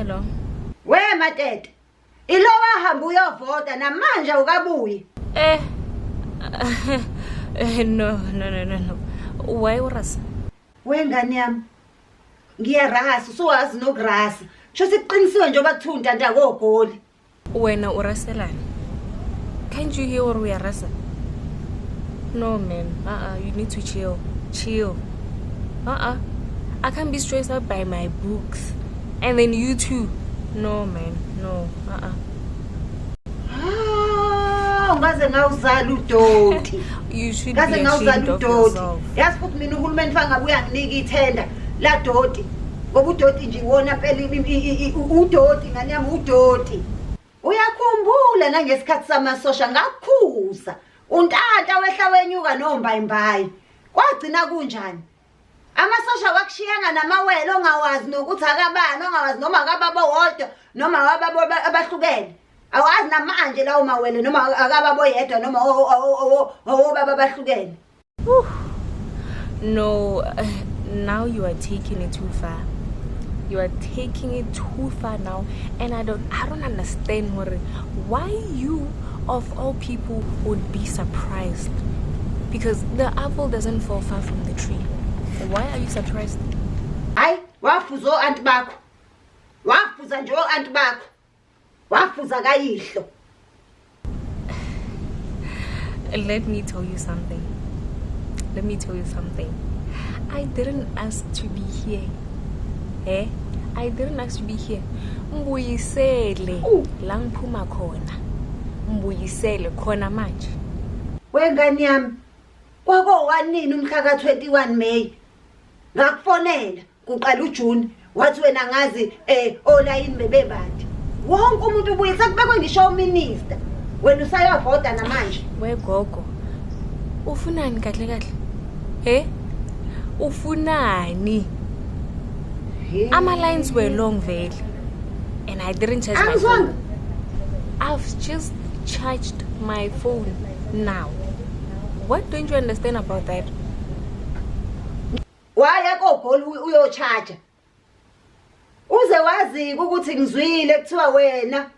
Hello. We Matete, ilo wahamba uyovota namanje awukabuyi. Eh. No, no, no, no, no. Why o rasa? Wengane yami, ngiyarasa, usuwazi nokurasa. Sho siqinisiwe njengoba kuthiwa untanta kogoli. Wena o raselana? Can't you hear gore o ya rasa? No man, uh-uh, you need to chill. Chill. Uh-uh. I can't be stressed out by my books. And then you too. No man, no. Uh-uh. Ah, ungaze ngawuzala udoti. You should Ngaze be ngawuzala ashamed of udoti. yourself. Yazi futhi mina uhulumeni fangabe ngabe uyanginika ithenda la doti. Ngoba udoti nje iwona phela udoti ngane yami udoti. Uyakhumbula nangesikhathi samasosha ngakukhuza. Untanta wehla wenyuka nombayimbayi. Kwagcina kunjani? Amasosha wakushiyanga namawele ongawazi nokuthi akabani, ongawazi noma akababa wodwa noma akababa abahlukene. Awazi namanje lawo mawele noma akababa oyedwa noma owobaba abahlukene. No, now you are taking it too far. You are taking it too far now, and I don't understand why you of all people would be surprised. Because the apple doesn't fall far from the tree. Why are you surprised? Hayi, wafuza o-anti bakho. Wafuza nje o-anti bakho. Wafuza kayihlo. Let me tell you something. Let me tell you something. I didn't ask to be here. Eh? I didn't ask to be here. Mbuyisele la ngiphuma khona. Mbuyisele khona manje. Wengane yami, kwakowanini umhla ka-21 May? Ngakufonela kuqala uJune, wathi wena ngazi olayini bebebade. Wonke umuntu ubuye sekubekwe ngisho uminister. Wena usayavota namanje. Wegogo. Ufunani kahle kahle? Eh? Ufunani? Ama lines were long vele. And I didn't charge my Angizwanga. phone. I've just charged my phone now. What don't you understand about that? Waya kogoli uyochaja. Uze wazi ukuthi ngizwile kuthiwa wena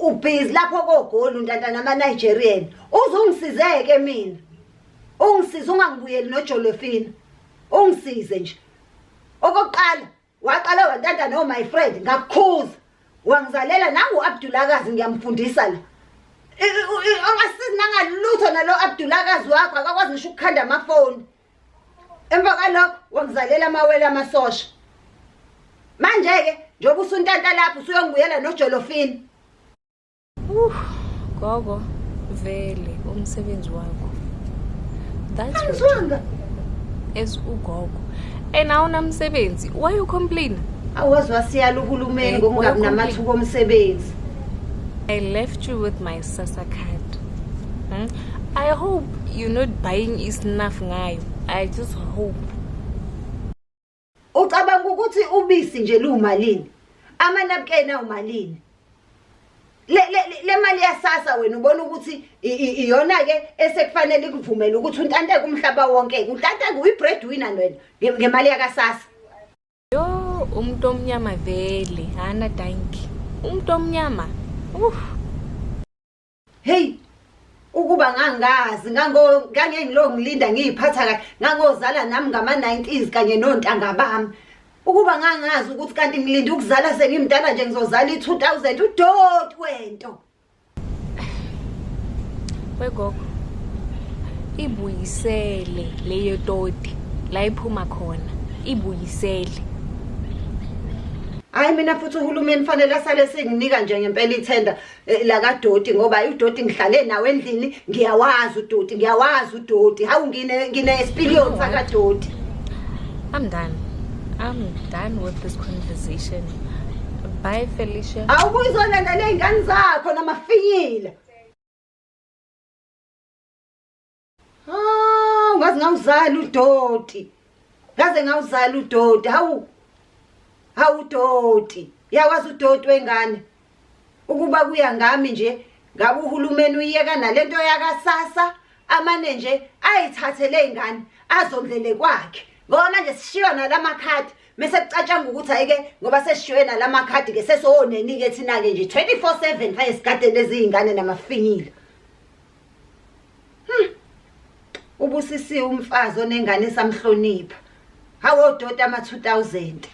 ubhizi lapho kogoli untanta nama Nigerian. Uze ungisizeke mina. Ungisize ungangibuyeli noJolofina. Ungisize nje. Okokuqala waqala wantanta no my friend ngakukhuza. Wangizalela nangu Abdulakazi ngiyamfundisa la. Angasizi nangalutho nalo Abdulakazi wakho akakwazi ngisho ukukhanda amafoni. Emva kwalokho wangizalela amawele amasosha. Manje ke njengoba usuntanta lapho usuyongibuyela noJolofina. Gogo, vele umsebenzi wakho. That's your job Angizwanga. as ugogo. And awunamsebenzi. Why you complain? Awazi wasiyala uhulumeni ngokungabi namathuba omsebenzi. I left you with my SASSA card. I hope you're not buying isnuff ngayo. I just hope. Ucabanga ukuthi ubisi nje lumalini? Amanapukeni awumalini? Le mali yaSASSA wena ubona ukuthi iyona ke esekufanele ikuvumele ukuthi untanteke umhlaba wonke. Untanteke uyi-breadwinner wena ngemali yakaSASSA. Yo, umuntu omnyama vele, hana danki. Umuntu omnyama. Uff. Hey, ukuba ngangazi ngangengilo ngilinda ngiyiphatha kahle ngangozala nami ngama 90s kanye nontanga bami. Ukuba ngangazi ukuthi kanti ngilinda ukuzala sengimdala nje ngizozala i2000 udoti wento. Wegogo. Ibuyisele leyo toti la iphuma khona. Ibuyisele. Hayi mina futhi uhulumeni fanele asale senginika nje ngempela ithenda la kadoti ngoba udoti ngihlale nawe endlini ngiyawazi udoti ngiyawazi udoti hawu ngine experience sakadoti. I'm done. I'm done with this conversation. Bye, Felicia. Awubuyizolanda ley'ngane zakho namafinyila. Ah, ngaze ngawuzala udoti. Ngaze ngawuzala udoti. Hawu. Hawu udoti. Yawazi udoti wengane. Ukuba kuya ngami nje ngabe uhulumeni uyeka nalento yakaSASSA amane nje ayithathele izingane azondlele kwakhe. Ngoba manje sishiywa nalamakhadi. Mese kucatshanga ukuthi ayike ngoba sesishiywe nalamakhadi ke sesowoneni ke thina ke nje 24/7 fanele sigade lezi zingane namafinyila. Ubusisiwe umfazi onengane esamhlonipha. Hawu odoti ama 2000.